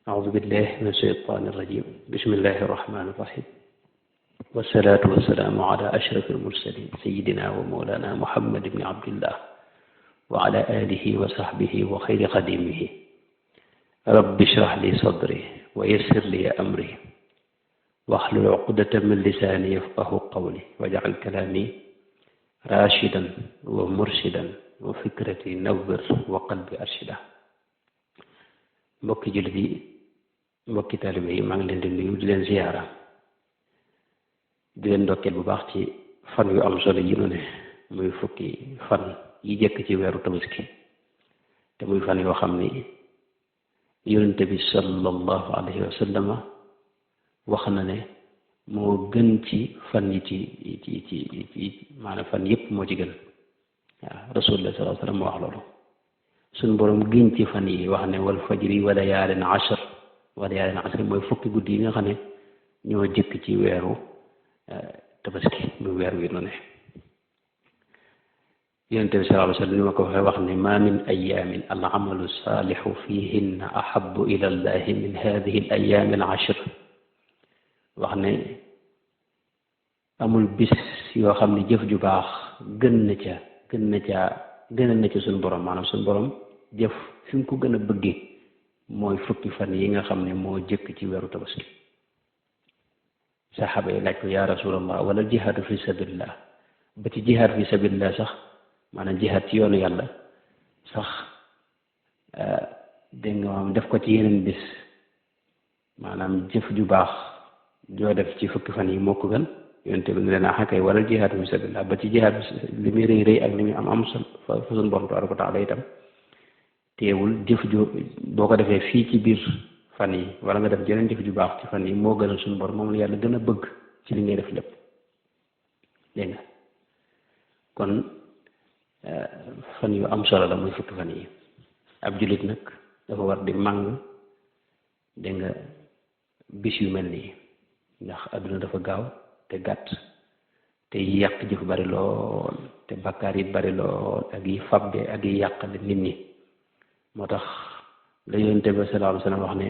أعوذ بالله من الشيطان الرجيم بسم الله الرحمن الرحيم والصلاة والسلام على أشرف المرسلين سيدنا ومولانا محمد بن عبد الله وعلى آله وصحبه وخير خديمه رب اشرح لي صدري ويسر لي أمري واحلل عقدة من لساني يفقه قولي واجعل كلامي راشدا ومرشدا وفكرتي نور وقلبي أرشدا. mbokki jullit yi mbokki taalibe yi maa ngi leen di nuyu di leen ziyaara di leen ndokkeel bu baax ci fan yu am solo yi nu ne muy fukki fan yi jëkk ci weeru tabaski te muy fan yoo xam ni yonent bi sallallahu alayhi wa sallam wax na ne moo gën ci fan yi ci maanaam fan yëpp moo ci gën waaw rasulullah sallallahu alayhi wa sallam moo wax loolu suñ borom giñ ci fan yi wax ne wal fajri wa layaalin ashr mooy fukki guddi yi nga xam ne ñoo jëkk ci weeru tabaski muy weer wi nu ne yonent bi sallallahu alayhi wa sallam ni ma ko waxee wax ne ma min ayaamin al amalu saalixu fihinna ahabu ila allahi min hadihi al ayaami al ashr wax ne amul bis yoo xam ne jëf ju baax gën na ca suñ borom maanaam suñ borom jëf fi mu ko gën a bëggee mooy fukki fan yi nga xam ne moo jëkk ci weeru tabaski. saxaaba yi laaj ko yaa rasulallah wala jihaadu fi sabilillah ba ci jihaad fi sabilillah sax maanaam jihaad ci yoonu yàlla sax dégg nga maam def ko ci yeneen bis maanaam jëf ju baax joo def ci fukki fan yi moo ko gën yonte bi ne leen axakay wala jihaadu fi sabilillah ba ci jihaad li muy rëy rëy ak li muy am solo fa suñu borom tabaaraka wa taala itam teewul jëf ju boo ko defee fii ci biir fan yi wala nga def jeneen jëf ju baax ci fan yi moo gënal suñu borom moom la yàlla gën a bëgg ci li ngay def lépp dégg nga kon fan yu am solo la muy fukki fan yi ab jullit nag dafa war di màng dégg nga bis yu mel nii ndax adduna dafa gaaw te gàtt te yi yàq jëf bari lool te bakkaar yi bari lool ak yi fabde ak yi yàqale nit ñi moo tax la yonent bi sallallahu alayhi wa sallam wax ne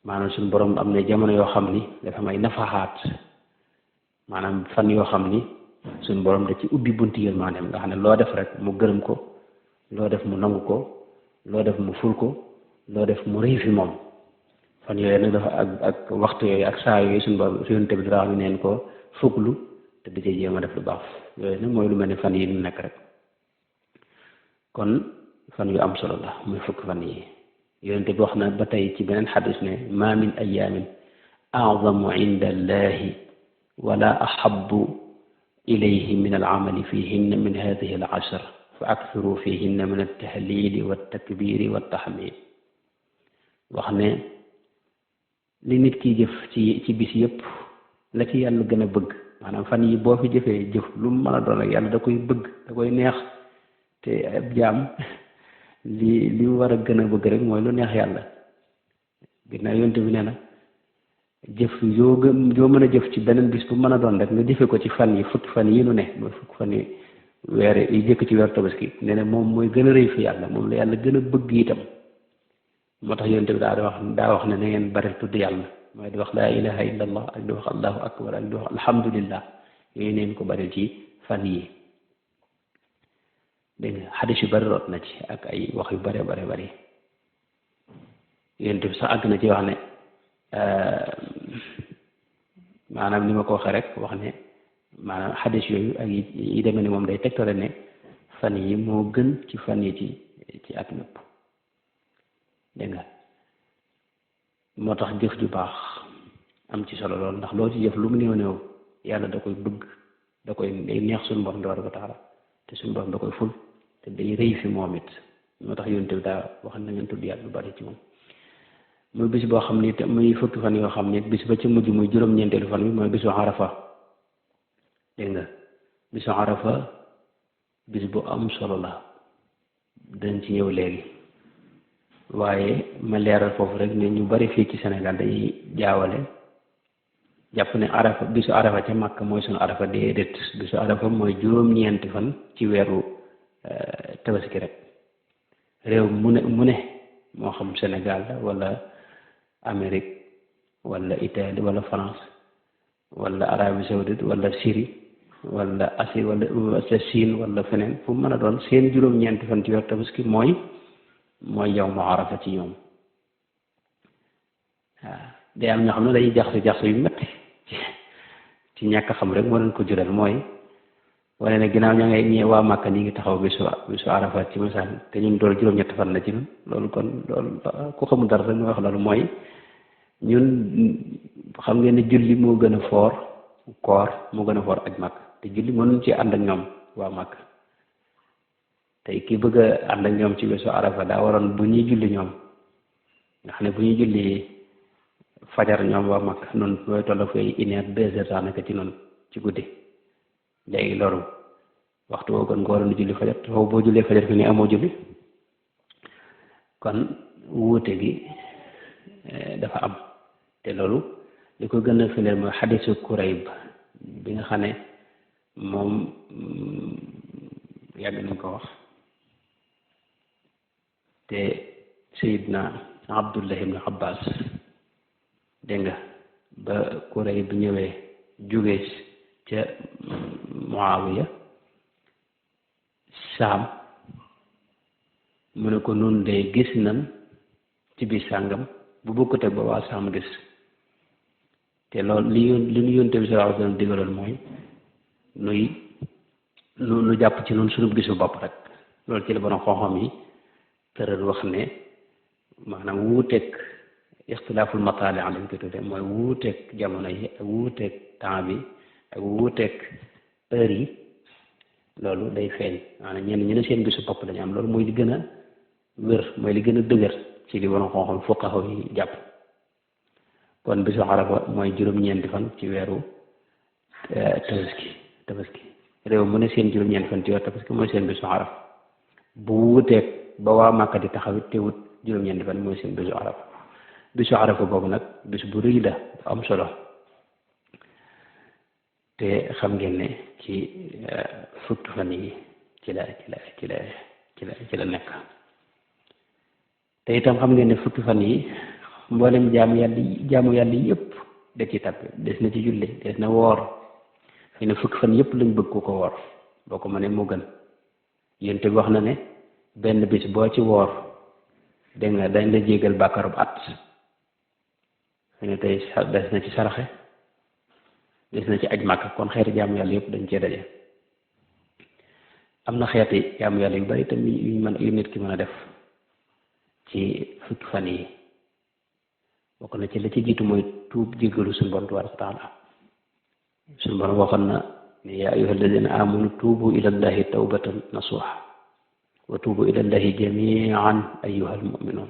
maanaam suñu borom am na jamono yoo xam ni dafa may nafaxaat maanaam fan yoo xam ni suñu borom da ci ubbi bunti yërmandeem nga xam ne loo def rek mu gërëm ko loo def mu nangu ko loo def mu ful ko loo def mu rëy fi moom fan yooyu nag dafa ak waxtu yooyu ak saa yooyu suñu borom yonent bi dara wax neen ko fuglu te da cee jéem a def lu baax yooyu nag mooy lu mel ni fan yi ñu nekk rek kon fan yu am solo la muy fukki fan yi yonent bi wax na ba tey ci beneen xadis ne ma min ayaamin a'zamu inda allahi wala ahabbu ilayhi min al'amali fihinna min hadihi al-ashr fa akthiru fihinna min at-tahlili wat-takbiri wat-tahmid wax ne li nit ki jëf ci bis yëpp la ci yàlla gën a bëgg maanaam fan yi boo fi jëfee jëf lu mu mën a doon ak yàlla da koy bëgg da koy neex te ab jaam li war a gën a bëgg rek mooy lu neex yàlla ginnaaw yonte bi nee na jëf yoo mën a jëf ci beneen bis bu mën a doon rek nga jëfe ko ci fan yi fukki fan yi nu ne mooy fukki fan yi weer yi jëkk ci weer tabaski nee na moom mooy gën a rëy fi yàlla moom la yàlla gën a bëgg itam moo tax yonte bi daa wax ne na ngeen bari tudd yàlla mooy di wax laa ilaha illa allah ak di wax allahu akbar ak di wax alhamdulillah yooyu neen ko bari ci fan yi dégg nga xadis yu bari root na ci ak ay wax yu bare yonte bi sax àgg na ci wax ne maanaam ni ma ko waxee rek wax ne maanaam xadis yooyu ak yi demee ni moom day tegtale ne fan yi moo gën ci fan yi ci at mépp dégg nga moo tax jëf ju baax am ci solo lool ndax loo ci jëf lu mu néew yàlla da koy bëgg da koy day neex suñu borom da war ko taala te suñu borom da koy ful te day rëy fi moom it moo tax yonte bi daa wax na ngeen tudd yàlla lu bari ci moom muy bis boo xam ni te muy fukki fan yoo xam ni bis ba ci mujj muy juróom-ñeenteelu fan bi mooy bisu Arafa dégg nga bisu Arafa bis bu am solo la dañ ci ñëw léegi waaye ma leeral foofu rek ne ñu bari fii ci Sénégal dañuy jaawale jàpp ne Arafa bisu Arafa ca Makka mooy sunu Arafa déedéet bisu Arafa mooy juróom-ñeenti fan ci weeru tabaski rek réew mu ne moo xam Sénégal la wala Amérique wala Italie wala France wala Arabie Saoudite wala Syrie wala Asie wala Chine wala feneen fu mu mën a doon seen juróom-ñeenti fan ci weer tabaski mooy yawmu arafa ci ñoom waaw day am ñoo xam ne dañuy jaxase yu métti ci ñàkk xam rek moo leen ko jural mooy wane ne ginnaaw ña ngay ñee waa Màkka ñi ngi taxaw bisu arafa ci masaan te ñun dool juróom-ñetti fan la ci ñun loolu kon loolu ku xamul dara rek mooy wax loolu mooy ñun xam ngeen ne julli moo gën a foor koor moo gën a foor aj Màkka te julli mënuñ ci ànd ak ñoom waa Màkka tey kii bëgg a ànd ak ñoom ci bisu arafa daa waroon bu ñuy julli ñoom nga xam ne bu ñuy julli fajar ñoom waa Màkka noonu booy toll fay 1 heure 2 heures daanaka ci noonu ci guddi léegi loolu waxtu woo kon nga waroon julli fajar te foofu boo jullee fajar fi ni amoo julli kon wuute gi dafa am te loolu li ko gën a firndeel mooy xadisu Kurayb bi nga xam ne moom yàgg nañ ko wax te Seydina Abdullah ibn Abbas dégg nga ba Kurayb bi ñëwee jóge ca Muawiya Saam mu ne ko nun de gis nan ci biir sàngam bu bokkut ak ba waa Saam gis te loolu li ñu yónte bi sallallahu alayhi wasallam digaloon mooy nu jàpp ci noonu sunu gisu bopp rek loolu ci la borom xam-xam yi tëral wax ne maanaam wuuteeg ixtilaaful mataali lañ ko tudde mooy wuuteeg jamono yi ak wuuteeg temps bi ak wuuteeg heure yi loolu day feeñ maanaam ñenn ñu ne seen bisu bopp lañu am loolu mooy li gën a wér mooy li gën a dëgër ci li borom xam-xam fuqaha yi jàpp kon bisu arafa mooy juróom-ñeenti fan ci weeru tabaski réew mu ne seen juróom-ñeenti fan ci weeru tabaski mooy seen bisu arafa bu wuuteeg ba waa Màkka di taxawit te wut juróom-ñeenti fan mooy seen bisu arafa boobu nag bis bu rëy la bu am solo te xam ngeen ne ci fukki fan yi ci la nekk te itam xam ngeen ne fukki fan yi mboolem jaamu yàlla yëpp da ci tàppe des na ci julli des na woor fi ne fukki fan yëpp lañ bëgg ko woor boo ko mënee moo gën yéen te wax na ne benn bis boo ci woor dégg nga dañ la jégal bàkkaarub at fi ne tey des na ci saraxe des na ci aj Màkka kon xeeti jaamu yàlla yëpp dañ cee daje am na xeeti jaamu yàlla yu bari itam yu nit ki mën a def ci fukki fan yi bokk na ci la ci jiitu mooy tuub jéggalu suñu borom tabaaraka wa taala suñu borom waxoon na ne yaa ayyuha alladina amanu tuubu ila llahi tawbatan nasuha wa tuubu ila llahi jamian ayyuha almuminuun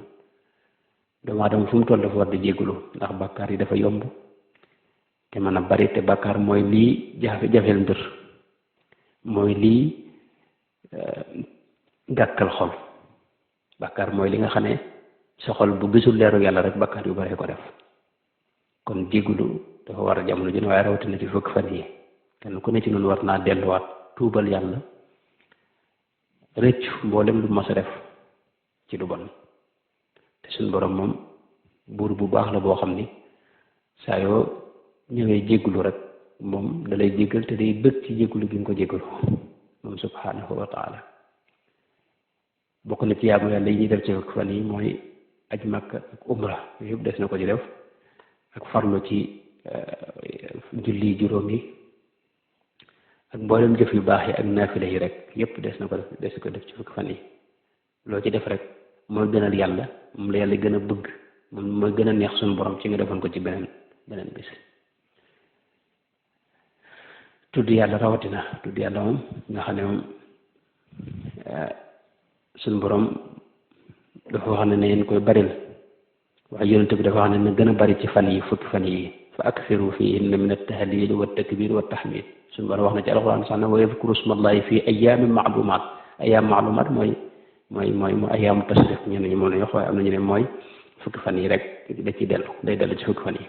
doomu aadama fu mu toll dafa war di jéggalu ndax bàkkaar yi dafa yomb te mën a bari te bàkkaar mooy lii jafeel mbir mooy lii gàkkal xol bàkkaar mooy li nga xam ne sa xol bu gisul leeru yàlla rek bàkkaar yu bari ko def kon jéggalu dafa war a jamono jën waaye rawatina ci fukki fan yi kenn ku ne ci noonu war naa delluwaat tuubal yàlla rëccu mboolem lu mas a def ci lu bon te suñ borom moom buur bu baax la boo xam ni saa yoo ñëwee jéggulu rek moom dalay jéggal te day bëgg ci jéggulu gi nga ko jéggalu moom subhanahu wa taala bokk na ci yaamu yàlla yi ñuy def ci fukki fan yi mooy aj Makka ak umra yëpp des na ko ci def ak farlu ci julli juróom yi ak mboolem jëf yu baax yi ak naafila yi rek yëpp des ko def ci fukki fan yi loo ci def rek mooy gënal yàlla moom la yàlla gën a bëgg moom mooy gën a neex suñu borom ci nga defoon ko ci beneen bis tudd yàlla rawatina tudd yàlla moom nga xam ne moom suñu borom dafa wax ne na ngeen koy baril waaye yonent bi dafa wax ne na gën a bari ci fan yi fukki fan yi fa aksiru fiihinna min at-tahlil wa at-takbir wa at-tahmid suñu borom wax na ci alxuraan sax ne wa yadkuru smallahi fi ayaamin maalumaat ayaam maalumaat mooy ayaamu tashriq ñenn ñi moom la ñu wax waaye am na ñu ne mooy fukki fan yi rek da ci day dellu ci fukki fan yi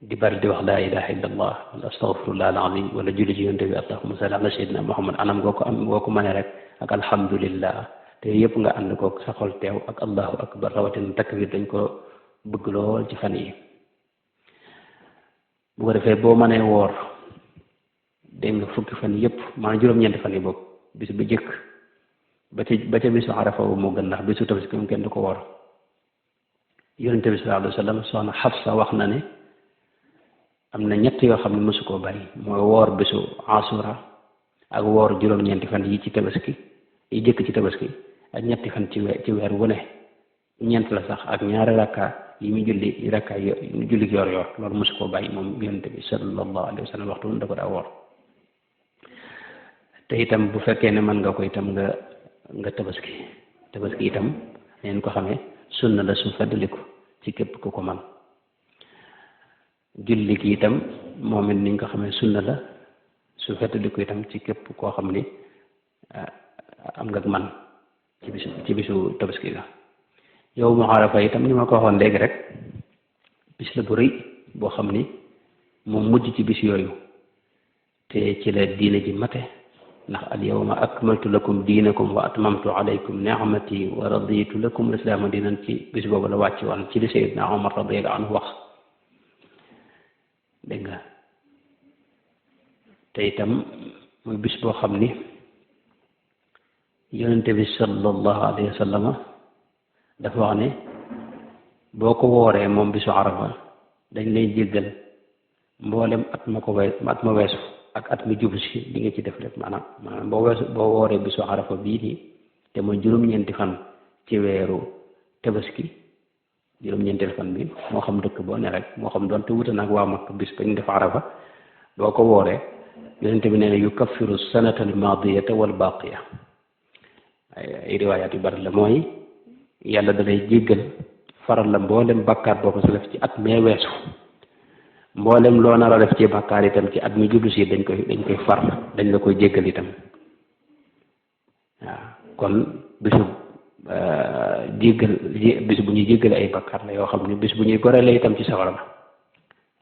di bari di wax laa ilaha illa allah wala astaghfirullah al-azim wala julli ci yonent bi allahumma salli ala sayyidina muhammad anam goo ko mënee rek ak alhamdulillah te yëpp nga ànd ko sa xol teew ak allahu akbar rawatina takbir dañ ko bëgg lool ci fan yi bu ko defee boo mënee woor dégg nga fukki fan yépp maanaam juróom-ñeenti fan yi bopp bis bu jëkk ba ca bisu arafa wu moo gën ndax bisu tabaski moom kenn du ko woor yonente bi sallallahu alayhi wa sallam soxna Xafsa wax na ne am na ñett yoo xam ne mësu koo bàyyi mooy woor bisu asura ak woor juróom-ñeenti fan yi ci tabaski yi jëkk ci tabaski ak ñetti fan ci weer wu ne ñeent la sax ak ñaari rakka yi mu julli rakka yi julli yor loolu mësu koo bàyyi moom yonente bi sallallahu alayhi wa sallam waxtu da ko daa woor te itam bu fekkee ne mën nga ko itam nga tabaski itam neen ko xamee sunna la su feddaliku ci képp ku ko man julli gi itam moom it niñ ko xamee sunna la su feddaliku itam ci képp koo xam ni am nga man ci bisu tabaski la yow mu Arafa itam ni ma ko waxoon léegi rek bis la bu rëy boo xam ni moom mujj ci bis yooyu te ci la diine ji mate ndax al yawma akmaltu lakum diinakum wa atmamtu alaykum ni'mati wa raditu lakum lislaama diinan ci bis boobu la wàcc woon ci li Seydina Omar radiyallahu anhu wax dégg nga te itam muy bis boo xam ni yonente bi sallallahu alayhi wa sallam dafa wax ne boo ko wooree moom bisu arafa dañ lay jéggal mboolem at ma weesu ak at mi jub si li nga ci def lépp maanaam boo wooree bisu arafa bii nii te mooy juróom-ñeenti fan ci weeru tabaski juróom-ñeenteel fan bi moo xam dëkk boo ne rek moo xam doon te wuute nag waa Makka bis bañ def arafa boo ko wooree yonente bi nee na yukaffiru sanata al maadiyata wal baaqiya ay riwaayaat yu bari la mooy yàlla da lay jéggal faral la mboolem bakkaar boo ko sa def ci at mee weesu mboolem loo nar a def ci bakkaar itam ci at mi jublu si dañ koy far dañ la koy jéggal itam waaw kon bisu jéggal bis bu ñuy jéggale ay bakkaar la yoo xam ne bis bu ñuy gorele itam ci safara la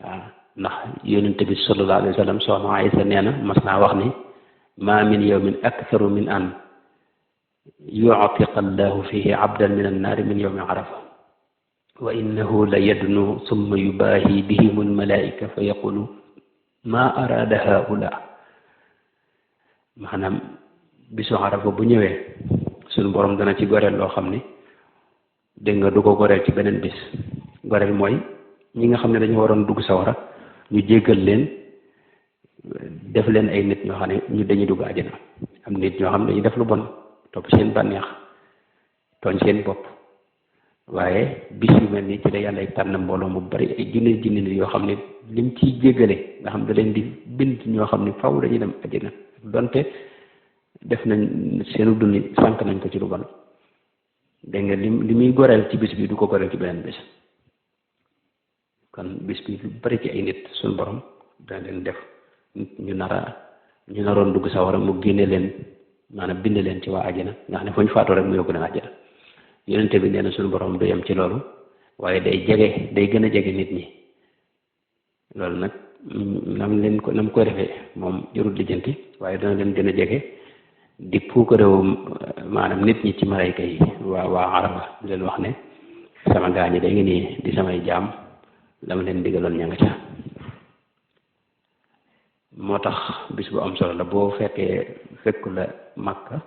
waaw ndax yonente bi sallallahu alayhi wa sallam soxna Aysa nee na mas naa wax ni ma min yawmin aktharu min an yu'tiqa allahu fihi abdan min annaari min yawmi arafa wa innahu la yadnu summa yubaahi bihim almalaika fa yaqulu ma araada haula maanaam bisu arafa bu ñëwee suñu borom dana ci goreel loo xam ni dégg nga du ko goreel ci beneen bis goreel mooy ñi nga xam ne dañu waroon dugg sawara ñu jéggal leen def leen ay nit ñoo xam ne ñu dañuy dugg àjjana am nit ñoo xam ne dañuy def lu bon topp seen bànneex tooñ seen bopp waaye bis yu mel nii ci la yàlla tànn mbooloo mu bari ay junne nit yoo xam ne lim ciy jéggale nga xam da leen di bind ñoo xam ne faw dañuy dem àjjana donte def nañ seenu dund sànq nañ ko ci lu bon dégg nga li muy goreel ci bis bi du ko goreel ci beneen bis kon bis bi lu bari ci ay nit suñu borom dana leen def ñu naroon dugg sawara mu génne leen maanaam bind leen ci waa àjjana nga xam ne fu ñu faatoo rek mu yóbbu leen àjjana yonente bi nee na suñu borom du yem ci loolu waaye day gën a jege nit ñi loolu nag nam koy defee moom jarul lijjanti waaye dana leen gën a jege di puukarewu maanaam nit ñi ci malayka yi waa Arafa di leen wax ne sama gaañi day ngi nii di samay jaam dama leen digaloon ña nga ca moo tax bis bu am solo la boo fekku la Makka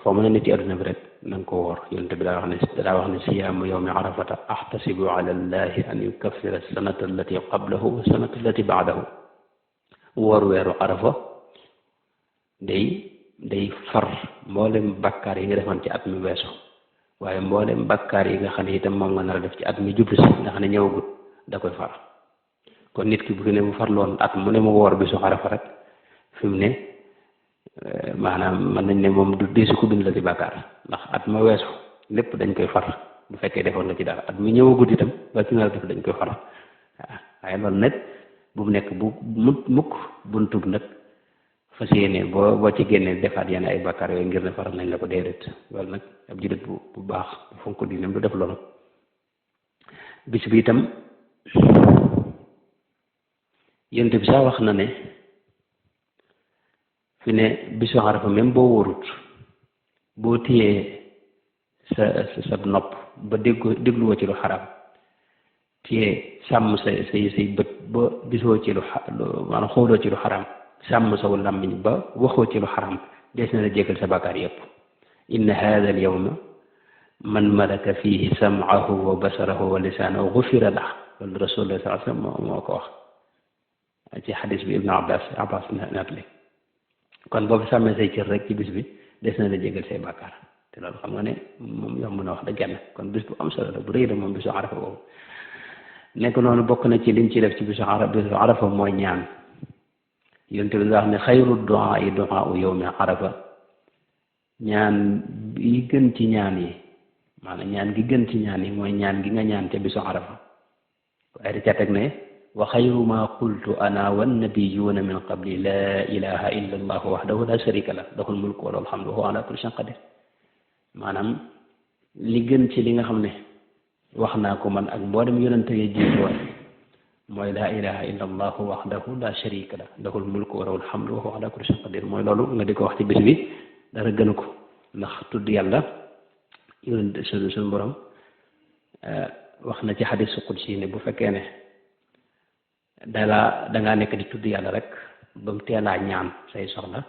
foo mën a nit yi adduna bi rek na nga ko woor yonente bi daa wax ne siyaamu yawmi arafata ahtasibu ala allahi an yukaffira sanata allati qablahu wa sanata allati baadahu woor weeru arafa day far mboolem bakkaar yi nga defoon ci at mi weesu waaye mboolem bakkaar yi nga xam ne itam moom nga nar a def ci at mi jublu si nga xam ne ñëwagut da koy far kon nit ki bu ne bu farloon at mu ne mu woor bisu arafa rek fi mu ne maanaam mën nañ ne moom du deesu ko bind la ci bàkkaar ndax at ma weesu lépp dañ koy far bu fekkee defoon nga ci dara at mi ñëwagut itam ba ci nar a def dañ koy far waaw waaye loolu nag bu mu nekk bu mukk buntub nag fas yéene boo ci génnee defaat yenn ay bàkkaar yooyu ngir ne faral nañ la ko déedéet loolu nag ab jullit bu baax bu fonk diinam du def loolu bis bi itam yonent bi sax wax na ne fi ne bisu Arafa même boo wóorut boo téyee sa nopp ba dégluwa ci lu xaraam téye sàmm say bët ba gisoo ci lu maanaam xooloo ci lu xaram sàmm saw làmmiñ ba waxoo ci lu xaram des na la jégal sa bàkkaar yépp inna hada al yawma man malaka fihi sam'ahu wa basarahu wa lisaanahu gufira lah loolu rasulullah sallallahu alayhi wasallam moo ko wax ci xadis bi ibnu abbas nettali kon boo fi sàmmee say cër rek ci bis bi des na la jégal say bàkkaar te loolu xam nga ne moom yomb na wax da genn kon bis bu am solo la bu rëy la moom bisu arafa boobu nekk noonu bokk na ci liñ ci def ci bisu arafa mooy ñaan yonte bi nga wax ne xayru du'a yi du'a u yawmi arafa ñaan yi gën ci ñaan yi maanaam ñaan gi gën ci ñaan yi mooy ñaan gi nga ñaan ca bisu arafa waaye di ca teg ne wa xayru ma qultu ana wannabiyuuna min qabli la ilaha illa allah wahdahu la sharika lah lahul mulku wa lahul hamdu wa huwa ala kulli shay'in qadir maanaam li gën ci li nga xam ne wax naa ko man ak mboolem yonente yi jiitu woon mooy laa ilaha illa allahu waxdahu la sharika la lahul mulku wa lahul hamdu wa huwa ala kulli shay'in qadir mooy loolu nga di ko wax ci bis bi dara gënu ko ndax tudd yàlla yonente suñu borom wax na ci xadisu qudsi ne bu fekkee ne dangaa nekk di tudd yàlla rek ba mu teelaa ñaan say soxla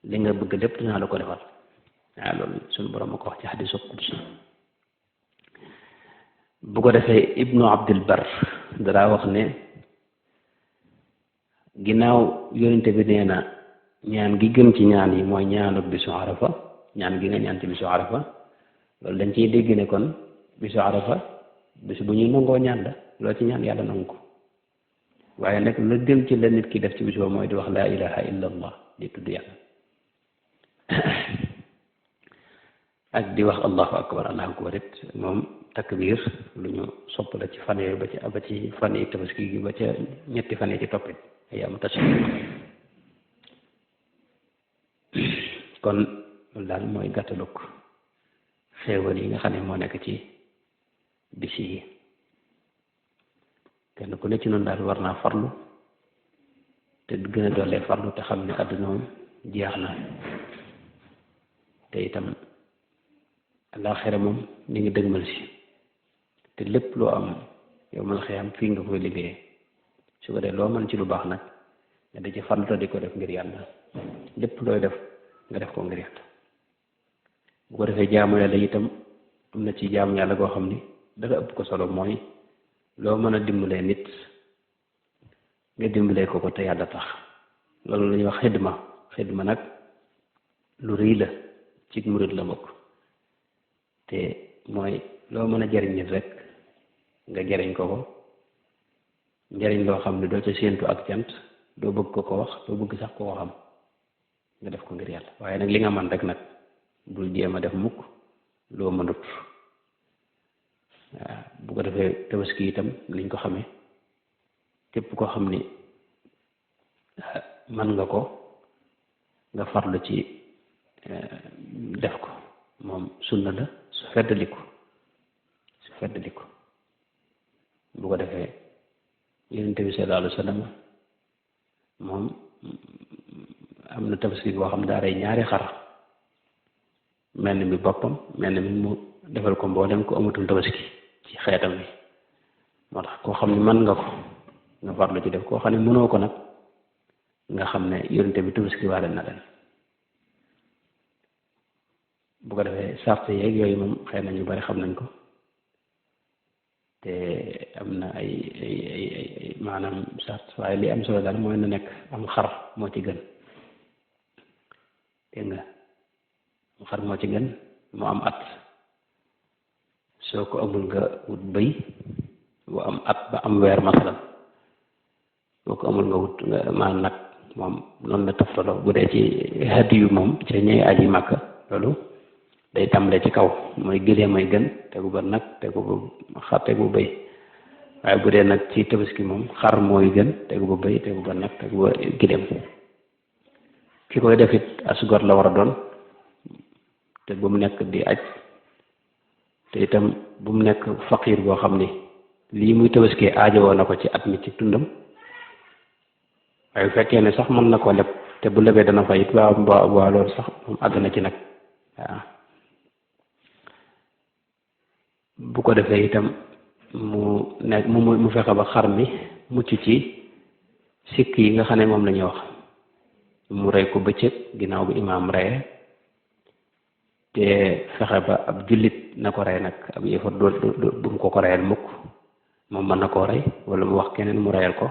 li nga bëgg lépp dinaa la ko defal waaw loolu suñu borom ma ko wax ci xadisu qudsi bu ko defee ibnu abdul bar dara wax ne ginnaaw yonente bi nee na ñaan gi gën ci ñaan yi mooy ñaanu bisu arafa ñaan gi nga ñaan ci bisu arafa loolu dañ ciy dégg ne kon bisu arafa bisu bu ñuy nangoo ñaan la loo ci ñaan yàlla nangu ko waaye nag la gën ci la nit ki def ci bisu mooy di wax laa ilaha illa allah di tudd yàlla ak di wax allahu akbar it moom takbir lu ñu sopp la ci fan yooyu ba ci fan yi tabaski gi ba ca ñetti fan yi ci toppit ayaamu tashriq kon loolu daal mooy gàttaluk xéewal yi nga xam ne moo nekk ci bis yi kenn ku ne ci noonu daal war naa farlu te gën a doolee farlu te xam ne àdduna moom jeex na te itam àllaaxira moom ni ngi dëgmal si te lépp loo am yow mal xiyam fii nga koy liggéeyee su ko dee loo mën ci lu baax nag nga da ci farlu te di ko def ngir yàlla lépp looy def nga def ko ngir yàlla bu ko defee jaamu yàlla itam am na ci jaamu yàlla goo xam ni dara ëpp ko solo mooy loo mën a dimbalee nit nga dimbalee ko te yàlla tax loolu la ñuy wax xidma nag lu rëy la ci murid la bokk te mooy loo mën a jariñ nit rek nga jariñ ko njariñ loo xam ne doo ca séentu ak cant doo bëgg ko wax doo bëgg sax ko xam nga def ko ngir yàlla waaye nag li nga man rek nag bul jéem a def mukk loo mënut waaw bu ko defee tabaski itam liñ ko xamee képp koo xam ni man nga ko nga farlu ci def ko moom sunna la su feddaliku bu ko defee yonent bi sallallahu alayhi wa sallam moom am na tabaski boo xam daa rey ñaari xar mel ni mi boppam mel ni mi mu defal ko mboolem ko amatul tabaski ci xeetam bi moo tax koo xam ne mën nga ko nga farlu ci def koo xam ne mënoo ko nag nga xam ne yonent bi tabaski waale na leen bu ko defee sart yeeg yooyu moom xëy na ñu bari xam nañ ko te am na ay maanaam sart waaye li am solo daal mooy na nekk am xar moo ci gën dégg nga am xar moo ci gën mu am at soo ko amul nga wut bëy bu am at ba am weer masalan soo ko amul nga wut maa nag moom noonu la toftaloo bu dee ci hadiyu moom ca ñëw aji màkka loolu day tàmbalee ci kaw mooy gëléem may gën tegu ba nag tegu ba xar tegu ba bëy waaye bu dee nag ci tabaski moom xar mooy gën tegu ba bëy tegu ba nag tegu ba gëléem ki koy def it as gor la war a doon te bu mu nekk di aj te itam bu mu nekk faqiir boo xam ni lii muy tabaski aajowoo na ko ci at mi ci tundam waaye bu fekkee ne sax mën na ko leb te bu lebee dana fay it waa loolu sax moom àgg na ci nag waaw bu ko defee itam mu fexe ba xar mi mucc ci sikk yi nga xam ne moom la ñuy wax mu rey ko bëccëg ginnaaw bi imaam reye te fexe ba ab jullit na ko rey nag ab yëfar bu mu ko reyal mukk moom mën na koo rey wala mu wax keneen mu reyal ko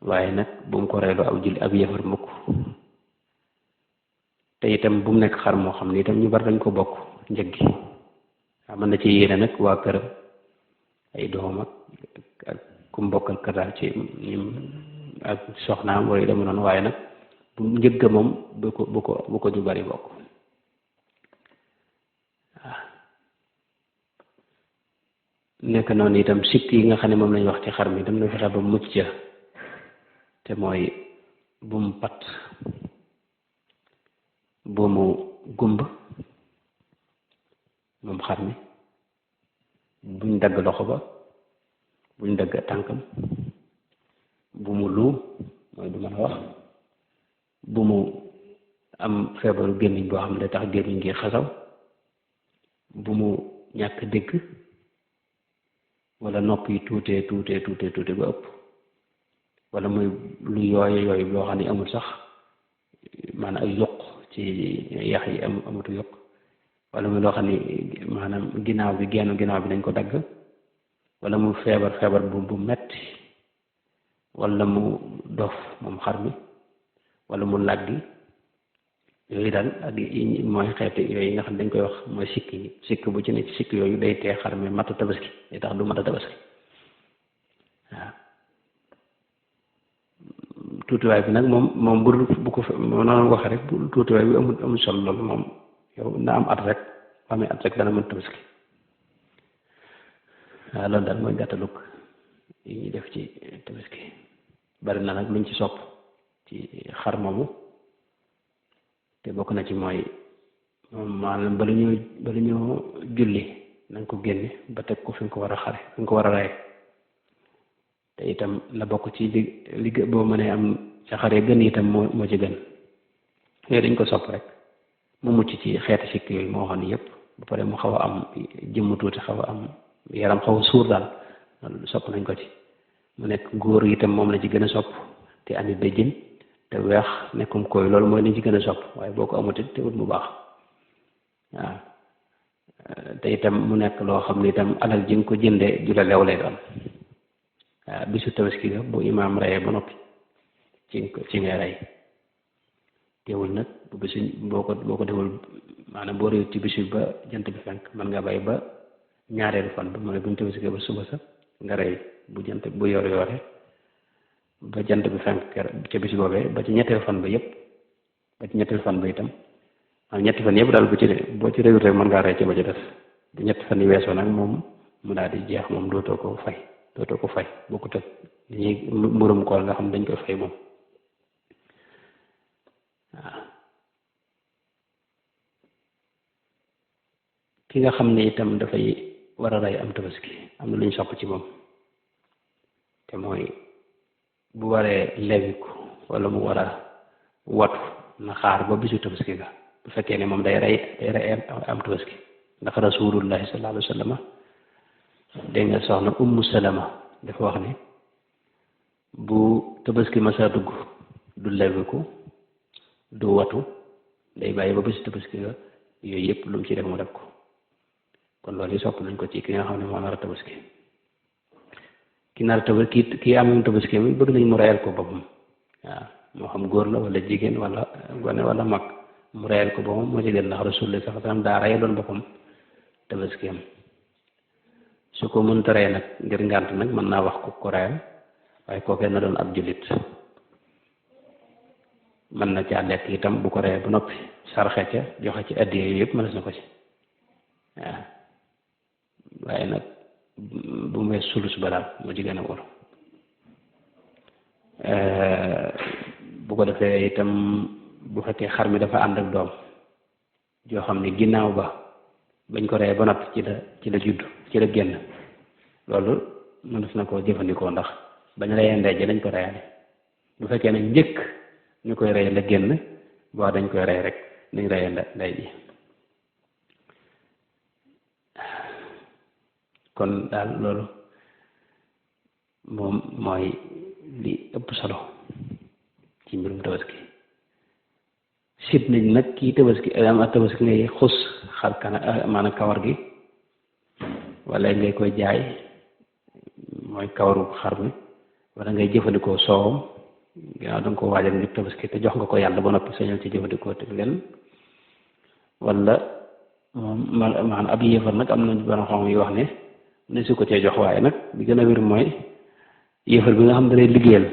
waaye nag bu mu ko reyloo ab yëfar mukk te itam bu mu nekk xar moo xam ne itam ñu bari dañ ko bokk njëg gi waaw mën na ci yéene nag waa këram ay doom ak ku mu bokkal kër daal ci ak soxnaam wala dama noonu waaye nag bu njëgg moom bu ko ñu bari bokk waaw nekk noonu itam sikk yi nga xam ne moom lañu wax ci xar mi dem na fexe ba mucc ca te mooy bu mu pat bu mu gumba moom xar mi buñ dagg loxo ba buñ dagg tànkam bu mu luum mooy du mën a wax bu mu am feebaru gémmiñ boo xam ne day tax gémmiñ gi xasaw bu mu ñàkk dégg wala nopp yi tuute ba ëpp wala muy lu yooyu loo xam ne amul sax maanaam ay yokk ci yax yi amatu yokk wala muy loo xam ne maanaam ginnaaw bi dañ ko dagg wala mu feebar bu metti wala mu dof moom xar mi wala mu làggi yooyu daal ak mooy xeeti yooyu nga xam ne dañ koy wax mooy sikk bu ci ne ci sikk yooyu day tee xar mi matu tabaski day tax du mata tabaski waaw tuutiwaay bi nag moom bu ko noonu waxee rek bu tuutiwaay bi amul solo loolu moom yow na am at rek bu amee at rek dana mën tabaski waaw loolu daal mooy gàttalug yi ñuy def ci tabaski bari na nag luñ ci sopp ci xar moomu te bokk na ci mooy moom maanaam bala ñoo julli na nga ko génne ba teg ko fi nga ko war a xare fi nga ko war a rey te itam la bokk ci li boo mënee am ca xare gën itam moo ci gën yooyu dañ ko sopp rek mu mucc ci xeeti sikk yooyu moo xam ne yëpp ba pare mu xaw a am jëmm tuuti xaw a am yaram xaw a suur daal loolu sopp nañ ko ci mu nekk góor itam moom la ci gën a sopp te ami béjjën te weex nekkum koy loolu mooy liñ ci gën a sopp waaye boo ko amut it te wut mu baax waaw te itam mu nekk loo xam ne itam alal ji nga ko jëndee ju la lew lay doon waaw bisu tabaski ga bu imaam reyee ba noppi ci ngay rey teewul nag bu bisu boo ko deful maanaam boo réew ci bisu ba jant bi fenk mën nga bay ba ñaareelu fan ba mu ne bu ñu tabaski ba suba sa nga rey bu yoore ba jant bi fenk ca bis boobee ba ci ñetteelu fan ba yëpp ba ci ñetteelu fan ba itam am ñetti fan yëpp daal boo ci réewut rek mën ngaa rey ca ba ca des bu ñetti fan yi weesoo nag moom mu daal di jeex moom dootoo ko fay boo ko tëg dañuy mburum koor nga xam dañ koy fay moom waaw ki nga xam ne itam dafay war a rey am tabaski am na lu ñu sopp ci moom te mooy bu waree lewiku wala mu war a watu na xaar ba bisu tabaski ga bu fekkee ne moom day rey am tabaski ndax rasulullahi sallallahu alayhi wa sallam dégg nga soxna ummu salama dafa wax ne bu tabaski ma saa dugg du lewiku du watu day bàyyi ba bisu tabaski ga yooyu yëpp lu mu ci def mu def ko kon loolu yi sopp nañ ko ci ki nga xam ne moo nar a tabaski ki nar a tabaski kii am tabaski mi bëgg nañ mu reyal ko boppam waaw moo xam góor la wala jigéen wala gone wala mag mu reyal ko boppam moo ci gën ndax rasulullah sax tam daa reyaloon boppam tabaski am su ko mënta rey nag ngir ngànt nag mën naa wax ko reyal waaye kookee na doon ab jullit mën na caa lekk itam bu ko reyee ba noppi sarxe ca joxe ci addiya yooyu yëpp mënees na ko ci waaw waaye nag bu mu wees sulus ba daal moo ci gën a wóor bu ko defee itam bu fekkee xar mi dafa ànd ak doom joo xam ne ginnaaw ba bañ ko reyee ba noppi ci la judd ci la génn loolu mën def na ko jëfandikoo ndax bañ reyee ndey ji dañ ko reyaale bu fekkee nag njëkk ñu koy rey la génn boo dañ koy rey rek dañ reyee ndey ji kon daal loolu moom mooy li ëpp solo ci mbirum tabaski sib nañ nag kii tabaski ngay xus xar kana maanaam kawar gi wala ngay koy jaay mooy kawaru xar mi wala ngay jëfandikoo soowam ginnaaw da nga ko waajal ngir tabaski te jox nga ko yàlla ba noppi sañal ci jëfandikoo te leen wala moom maanaam ab yéefar nag am nañ borom xam yu wax ne su ko cee jox waaye nag bi gën a wér mooy yéefar bi nga xam ne day liggéeyal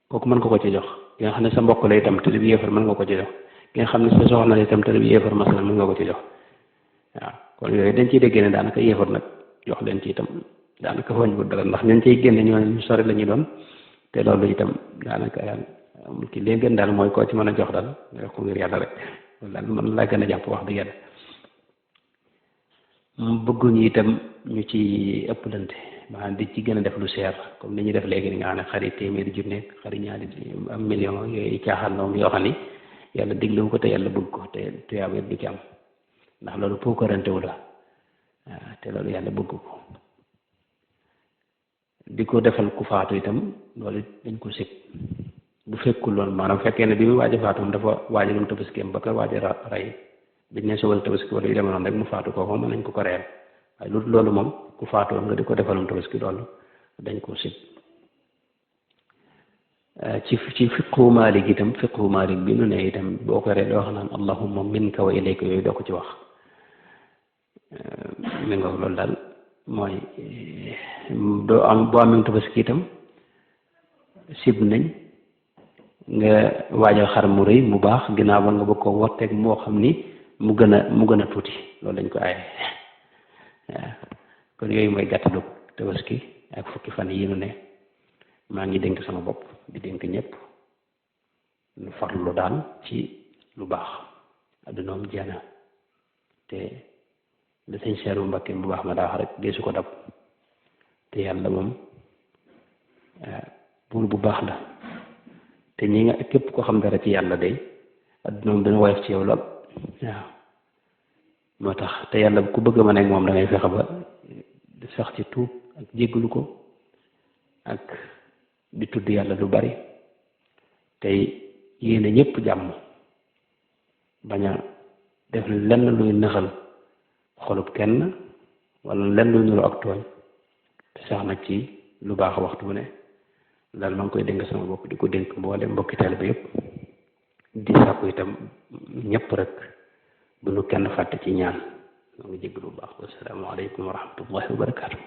kooku mën nga ko ci jox ki nga xam ne sa mbokk la itam te di yéefar mën nga ko ci jox ki nga xam ne sa soxna la itam te di yéefar masala mën nga ko ci jox waaw kon yooyu dañ ciy déggee ne daanaka yéefar nag jox leen ci itam daanaka fañ bu dara ndax ñañ cay génne ñooñu ñu sori la ñuy doon te loolu itam daanaka amul ki lee gën daal mooy koo ci mën a jox daal nga jox ko ngir yàlla rek loolu daal man laa gën a jàpp wax dëgg yàlla bëgguñu itam ñu ci ëpplante maanaam di ci gën a def lu seer comme ni ñuy def léegi ni nga xam ne xari téeméeri junne xari ñaari am million yooyu caaxaan moom yoo xam ni yàlla diglewu ko te yàlla bëgg ko te tuyaaba du ci am ndax loolu puukarantewu la waaw te loolu yàlla bëgg ko di ko defal ku faatu itam loolu dañ ko sib bu fekkul loolu maanaam fekkee ne bi mu waaj a faatu dafa waajalum tabaskeem ba ko waaj a rey biñ ne sobal tabaski wala yu demee noonu rek mu faatu kooku mën nañ ko ko reyal waaye loolu moom ku faatoo nga di ko defalum tabaski loolu dañ ko sib ci fiqhu Maalik itam fiqhu Maalik bi nu ne itam boo ko ree doo wax naan allahumma minka wa ilayka yooyu doo ko ci wax mi nga loolu daal mooy boo amee tabaski itam sib nañ nga waajal xar mu rëy mu baax ginnaaw ba nga bëgg ko wotteeg moo xam ni mu gën a tuuti loolu dañ ko aaye waaw kon yooyu mooy gàttalu tabaski ak fukki fan yi nu ne maa ngi dénk sama bopp di dénk ñëpp nu farlu daal ci lu baax addunoom jeena te da sëñ Seeru Mbàkke bu baax ma daa wax rek deesu ko dab te yàlla moom buur bu baax la te ñi nga képp ko xam dara ci yàlla day addunoom dana woyof ci yow lool waaw moo tax te yàlla ku bëgg ma nekk moom da ngay fexe ba sax ci tuub ak jéggalu ko ak di tudd yàlla lu bari tey yéene ñëpp jàmm bañ a def lenn luy nëxal xolub kenn wala lenn luy nuru ak tooñ te sax nag ci lu baax waxtu bu ne daal maa ngi koy dénk sama bopp di ko dénk mboole mbokki taalibe bi yëpp di sàkku itam ñëpp rek bu nu kenn fàtte ci ñaan maa ngi jégg lu baax wassalaamu aleykum wa rahmatullahi wa barakaatu